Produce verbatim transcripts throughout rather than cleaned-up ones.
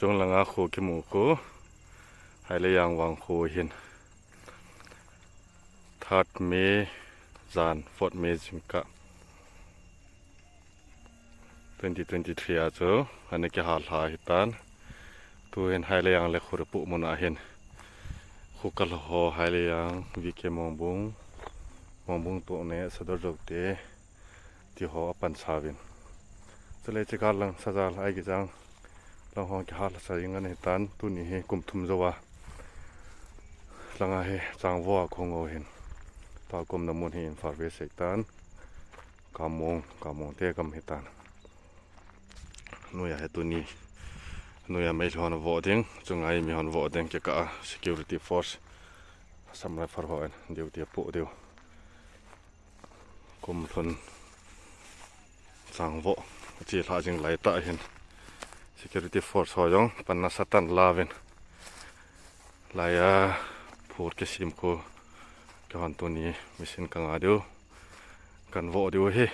Chunglanga kho kimu khu, Haileyang vang khu hin. Third May, jan fourth May jingkah twenty twenty-three a chu, ana kihal lha hitan. Tuhin Haileyang le Khuripuh muna hin. Khu kal ho Haileyang, V K Mongbung, Mongbung toh ne, Sadar Joute, ti ho apan sauvin. Chule chikal lang Sajal Aigijang lang ho kihal sa jing ana hitan, tuni hi kum thum jou a. Langa hi Changvoh a kho ngou hin. Tua kumna mun hi Imphal West ahitan. Kamong, Kamong te gam hitan. Noiya hi tuni. Noiya Meitei hon voh ding, chunga eimi hon voh ding kikah a security force. Assam Rifle hon duty apoh diu. Kum lhun Changvoh, achi lha jing lai tah hin security force ho jong pan nasatah in alauvin. Laiya phur kisem khu, keihon tuni machine kanga diu, kan voh diu ahi.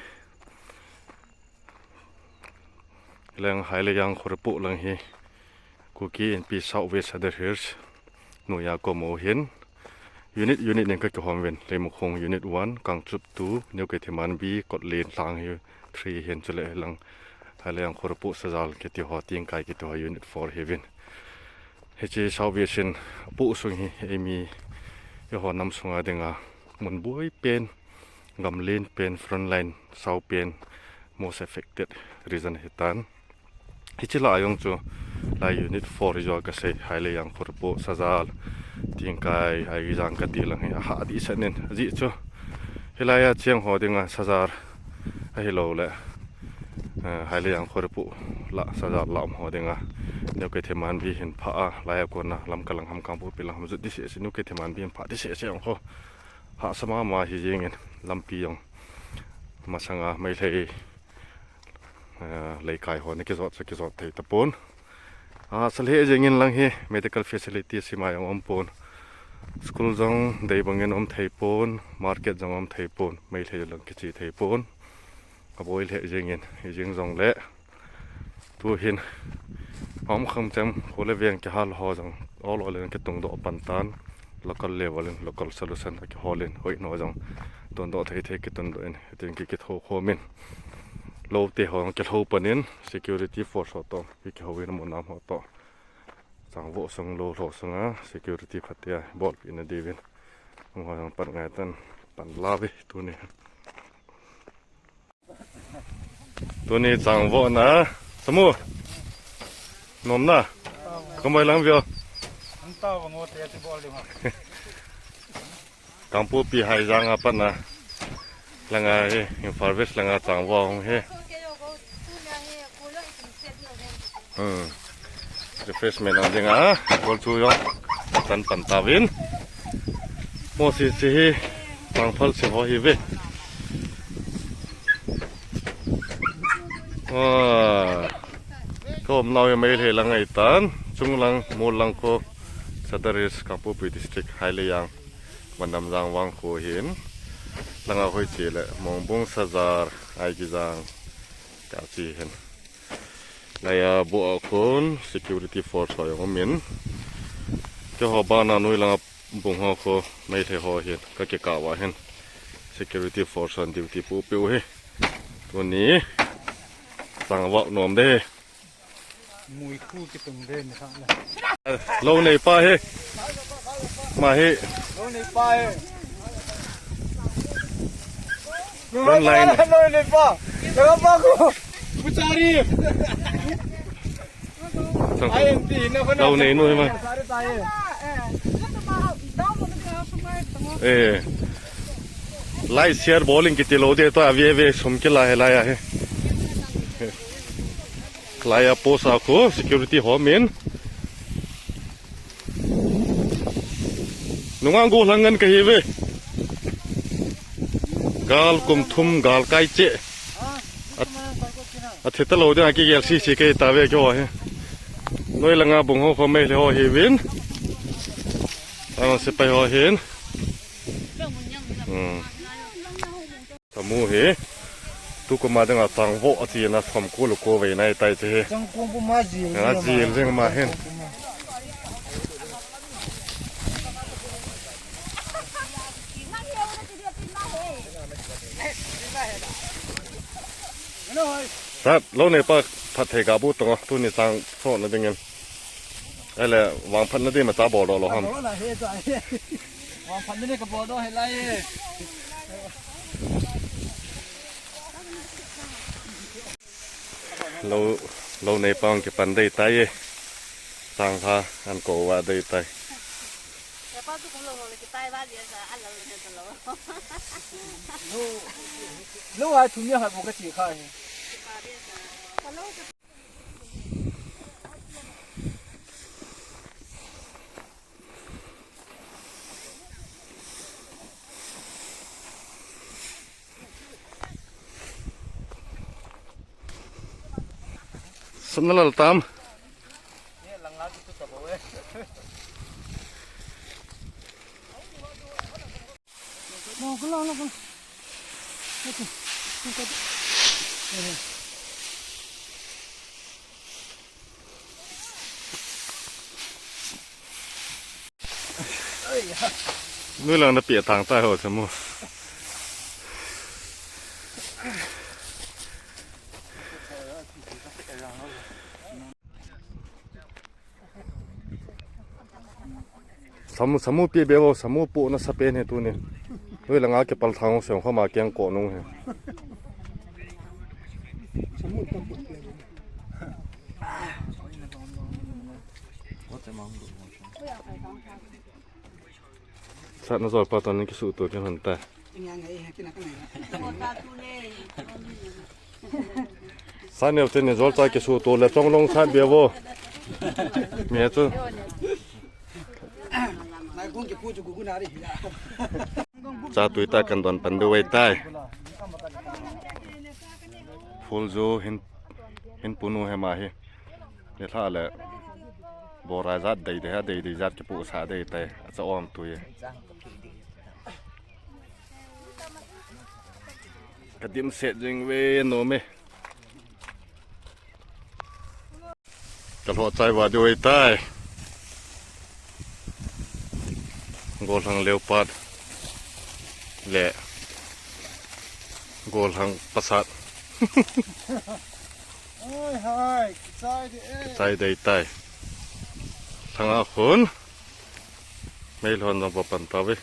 Lang Haileyang Khuripuh lang hi Kuki Inpi South West Sadar Hills noiya kho mo hin. Unit, unit nin kakihom uvin, Leimakhong Unit one, Kangchup two, New Keithelmanbi, Kotlen, Lhanghi three hin, chule lang Haileyang Khuripuh Sajal kiti ho, Tingkai kiti ho Unit four hiuvin. Hiche South West in apoh sung hi eimi, eiho nam sunga dinga mun boi pen, gam len pen, frontline sao pen, most affected region ahitan. Hiche lah a jong chu, lai Unit four hi jong kasei, Haileyang, Khuripuh, Sajal, Tingkai, Aigijang kati lang hi ahah dehset in, ajeh chu hilai a cheng ho dinga Sajal ahilou le, eh, Haileyang, Khuripuh lah, Sajal lah um ho dinga New Keithelmanbi hin phah a, laiya kona Lamka lang ham, Kangpokpi lang ham jot dehset, New Keithelmanbi hin phah dehset jong ho. Hahsa mama hi jeng in, lampi jong masanga Meitei, eh, leikai ho ana kijot chu kijot thei tapon. Ahahsa lheh jeng in, lang hi medical facility sima jong umpon. School jong dei bangin um thei pon, market jong um thei pon, Meitei lang kiche thei pon. Aboi lheh jeng in, hijeng jongle tuhin aum kham chem, kho le veng kihal ho jong ol ol in kitungdoh pan tan, local level in local solution akihol in, hoina jong tundoh thei thei kitundoh in, hitin ki, kitho khom in, lou te ho jong kilhou pan in, security force ho toh ki, kihou in, amun nam ho toh. Changvoh sung lou lhou sunga security phatea bolpeh na diuvin amaho jong pan ngai tan, pan lheh uve tuni. Tuni Changvoh na, Samu. Nom na. Kamai lang vio. Kangpokpi Haijang a pat na. Langa hi, Imphal West langa Changvoh hung hi. Hmm. Refreshment ang dinga, bol chu jong tan pan tauvin. Mo si si hi, pangphal si ho hiuve. Ah. Ka umnau hi Meitei lang ahitan, chunglang, mollang kho, Sadar Hills, Kangpokpi District, Haileyang, Mandamjang vang kho hin. Langa hoi che le, Mongbung, Sajal, Aigijang, kachi hin. Laiya bou a khun security force ho jong umin. Keiho bana noi langa bung ho kho, Meitei ho hin, kakikah uva hin. Security force hon duty poh peh u hi. Tuni, Changvoh nom de. Mui khu kitung de ni kha le. Lou nei pa hi. Ma hi. Lou nei pa hi. Front line. Lou nei pa. Lou pa khu. Puchari. Lou nei nu hi ma. Eh. Like share bol in kiti lou de, tua ve ve sum kila hi laiya hi. Laiya post a khu security ho umin. Nunga gollhang ngen kahiuve. Gal kum thum gal kai cheh. A, athe talou dinga kigel sese kahi tauve keiho hi. Noi langa bung ho kho Meitei ho hiuvin. Ama sepai ho hin. Hmm. Samu hi. Tukum a dinga changvoh a chena som ko le ko vei nai tai che hi. Changkong pu ma jil. A jil jing ma hin. Sat, lou neipa phatthei kabu tong a, tuni chang sotna dingin. Ele, vangphatna ding ma cha bol doh lou ham. Vangphatna ding ka bol doh he lai e. Lou, lou neipa hung kipan dei tai e. Chang kha an ko va dei tai. Lou, lou a thum ya ha bu ka chi kha e. Sana lal tam. Nuilang na pia tang tai ho samu. Samu, samu pia be ho, samu pu na sa pen he tuni. Nuilang a kipal thang ho sem kho ma keng ko nung he. Satna jol pa ton ni kisu to kin hon ta. Sa neo te ni jol cha kisu to le chong long sat be vo. Mi chu. Cha tui ta kan don pan de wei tai. Phul ju hin, hin punu he ma hi. Ni lha le. Bora jat dei dei ha, dei dei jat kipu sa dei tai. Acha om tui. Ka dim set jing ve nom e. Ka lhoh chai va diu ahi tai. Golhang leopard le golhang pasat. Oi, hai, kichai di e. Kichai dei tai. Lhanga khun. Meilhon jong va pan tave.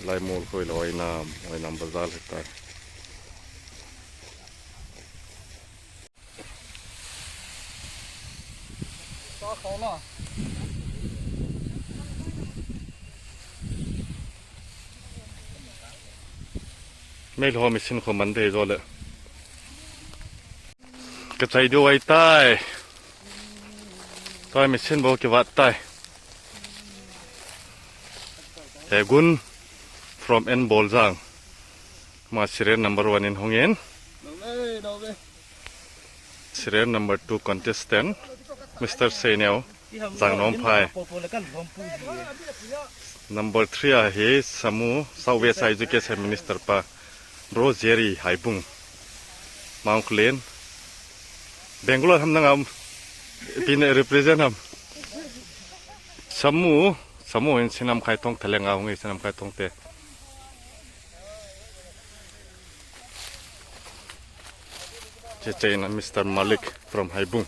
Lai mol khoi lo oinam, oinam bazar he tai. Meilhon machine kho man dei jo le. Ka chai diu ahi tai. Tua machine bou kivat tai. Hegun from N Boljang. Ma serial number one in hung in. Serial number two contestant, Mister Seineo, Jangnomphai. Number three a hi Samu, South West Education Minister pa, Bro Jerry Haibung. Mount Clean. Bangalore ham nangam, pin represent ham. Samu, Samu in Sinamkhai Thongte le nga hung e Sinamkhai Thongte. Che che na Mister Malik from Haibung.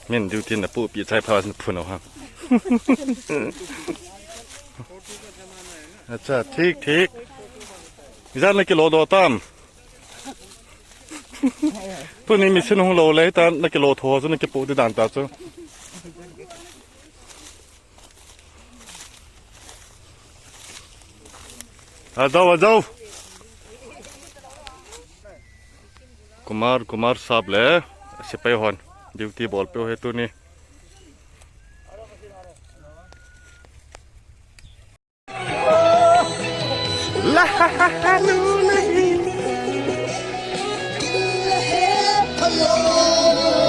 Min duty na pu pi chai pha na phun ha. Acha, thik, thik. Ijat na kilo doh tam. Tuni machine hung lou le, ta na kilo tho chu na kipu di dan ta chu. Ajao, ajao. Kumar, Kumar sahab le, sepai hon, duty bol peh u ahi tuni.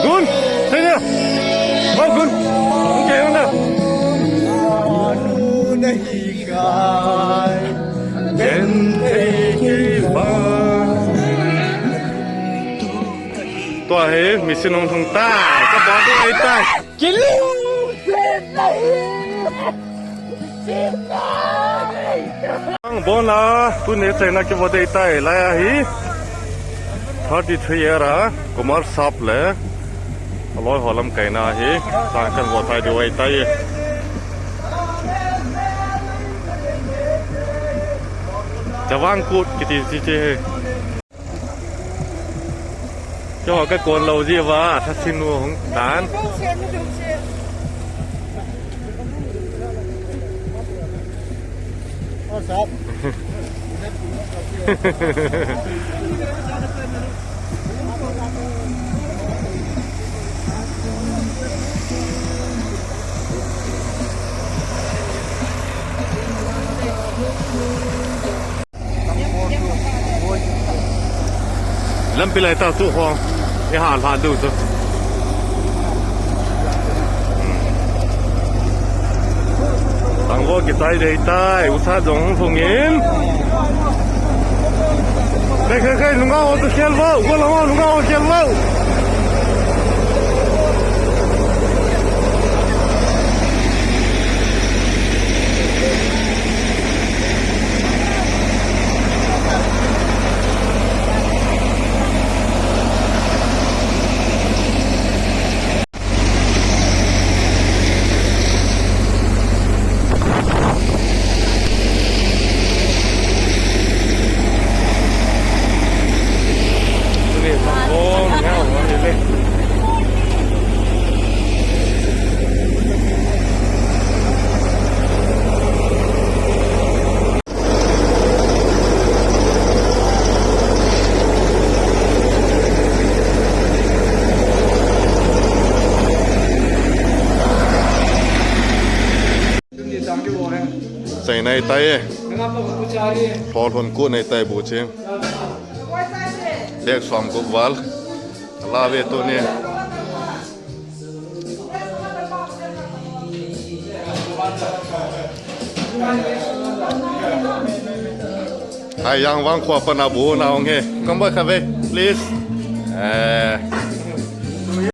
Dun! Ahi, machine hung lhung tai. Ka bol ding ahi tai. Kilung. Ang bon a, tuni chaina kivo ding ahi tai. Lai ahi. Thirty-three era, Kumar Sap le aloi ho lamkaina ahi. Tang kan vo tai ding ahi tai. Jawang Kut kiti chi chi hi. Cho ka kon lou ji va, sa sinu hung tan. Lampi lai ta tu ho. E ha la du tu. Tangvo kitai dei tai, usa jong hung in. Kai, kai, kai, nunga ho tu khel vo, go la ho, nunga ho khel vo. Chai nai tai e. Lhol hon ku nai tai bu che. Dek som ku val. La ve tu ni. Hai yang vang khua pa na bu na hong he. Come back, come back, please. Eh.